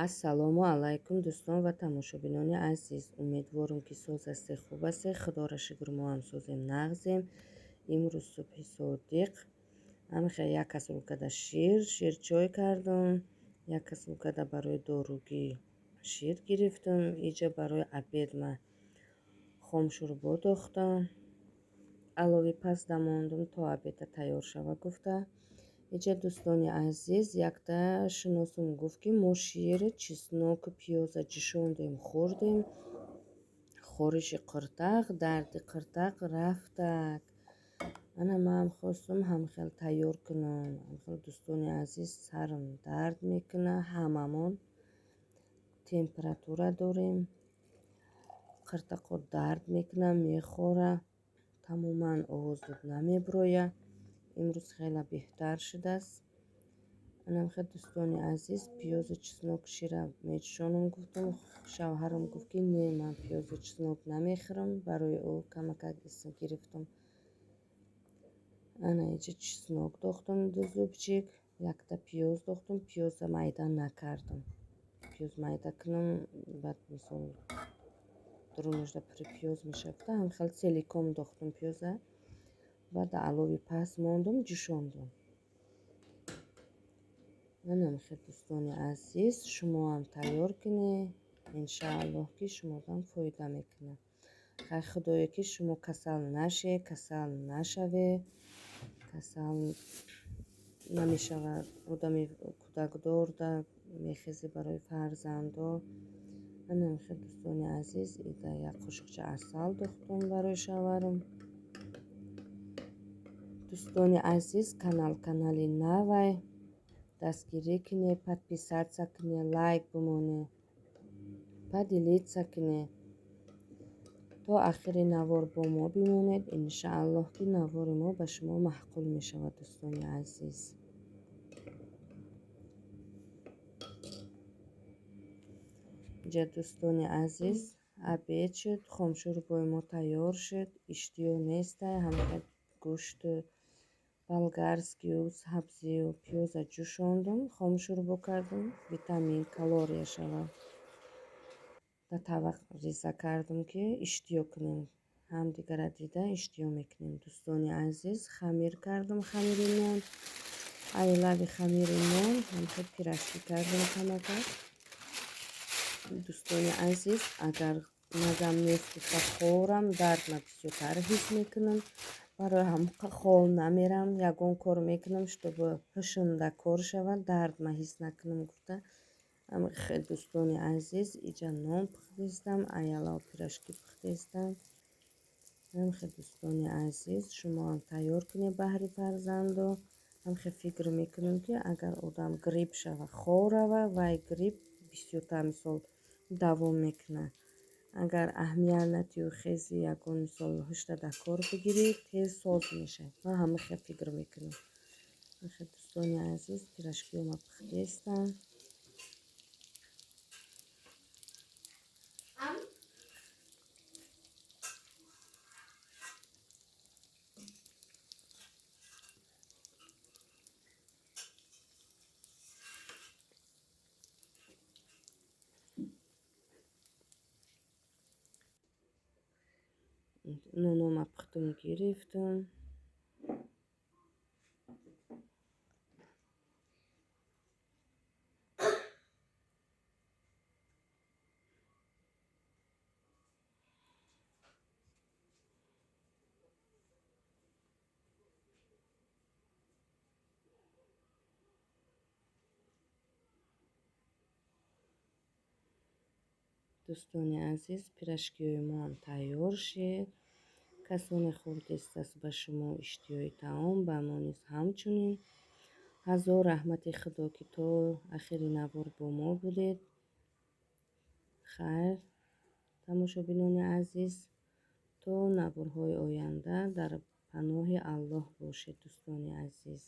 Ассалому алайкум, дӯстон ва тамошобинони азиз. Умедворам, ки соз ҳастед, хуб ҳастед. Худоро шукр, мо ҳам созем, нағзем. Имрӯз субҳи содиқ ҳамихел як касрулкада ширчой кардам, як касрулкада барои доругӣ шир гирифтам. Иҷа барои обед ма хомшӯрбо дохтам. Алови пас дамондум, то обеда тайёр шава гуфта. Иҷа, дӯстони азиз, якта шиносум гуфт, ки мо шири чесноку пиёза ҷӯшондем, хӯрдем. Хориши қиртақ, дарди қиртақ рафтак. Ана маам хостум ҳамхел тайёр кунам. Ҳамхел, дӯстони азиз, сарам дард мекунад, ҳамамон температура дорем. Қиртақо дард мекунад, мехора, тамоман овоз намебирояд. Имрӯз хеле беҳтар шудааст. Анамхел, дӯстони азиз, пиёзу чеснок шира меҷӯшонам гуфтам. Шавҳарам гуфт, ки не, ман пиёзу чеснок намехӯрам. Барои ӯ камакак исм гирифтам. Ана иҷа чеснок дохтам, ду зубчик, якта пиёз дохтам, пиёза майда накардам. Пиёз майда кунам, баъд мисол дурунашда пури пиёз мешавад. Ҳамхел целиком дохтам пиёза. Баъд алови пас мондум, ҷӯшондум. Анамхел, дӯстони азиз, шумоам тайёр кунед. Иншааллоҳ, ки шумодам фоида мекунад. Хайр, худое, ки шумо касал нашед, касал нашавед. Касал намешавад. Одами кӯдакдор да мехезӣ барои фарзандо. Анамхел, дӯстони азиз, ида як қошуқча асал дохтам барои шавҳарам. Дӯстони азиз, канал канали навай. Дастгирӣ кунед, подписаться кунед, лайк бимонед, поделиться кунед. То ахири навор бо мо бимонед. Иншааллоҳ, ки навори мо ба шумо маъқул мешавад, дӯстони азиз. Инҷа, дӯстони азиз, обед шуд, хомшӯрбои мо тайёр шуд. Иштиҳо нестай, ҳамхел гӯшту болгарскию сабзию пиёза ҷӯшондум, хомшӯрбо кардум, витамин, калория шавад. Дар тавақ реза кардум, ки иштиҳо кунем. Ҳамдигара дида иштиҳо мекунем. Дӯстони азиз, хамир кардум, хамири нон. Айлави хамири нон ҳамхел пирожки кардум камакак. Дӯстони азиз, агар мазам нест гуфта хӯрам, дард ма бисёртар ҳис мекунам. Барои ҳамқа хол намерам, ягон кор мекунам, чтобы ҳушумда кор шавад, дард ма ҳис накунам гуфта. Хел, дӯстони азиз, иҷа нон пухтистам, аялав пирожки пухтистам. Ҳамхел, дӯстони азиз, шумоам тайёр кунед баҳри фарзандо. Ҳамхел фикр мекунам, ки агар одам грипп шава, хор рава, вай грипп бисёртар мисол давом мекунад. Агар аҳамият надиҳӣ, хези, ягон мисол ҳушта дар кор бигирӣ, тез соз мешавад. Ман ҳамин фикр мекунам. Хел, дӯстони азиз, пирожкиҳо ма пухтистам. Нонома пухтум, гирифтум. Дӯстони азиз, пирожкиҳои моам тайёр шуд. Касоне хӯрдистаст, ба шумо иштиҳои таом, ба мо низ ҳамчунин. Ҳазор раҳмати Худо, ки то ахири навор бо мо будед. Хайр, тамошобинони азиз, то наворҳои оянда дар паноҳи Аллоҳ бошед, дӯстони азиз.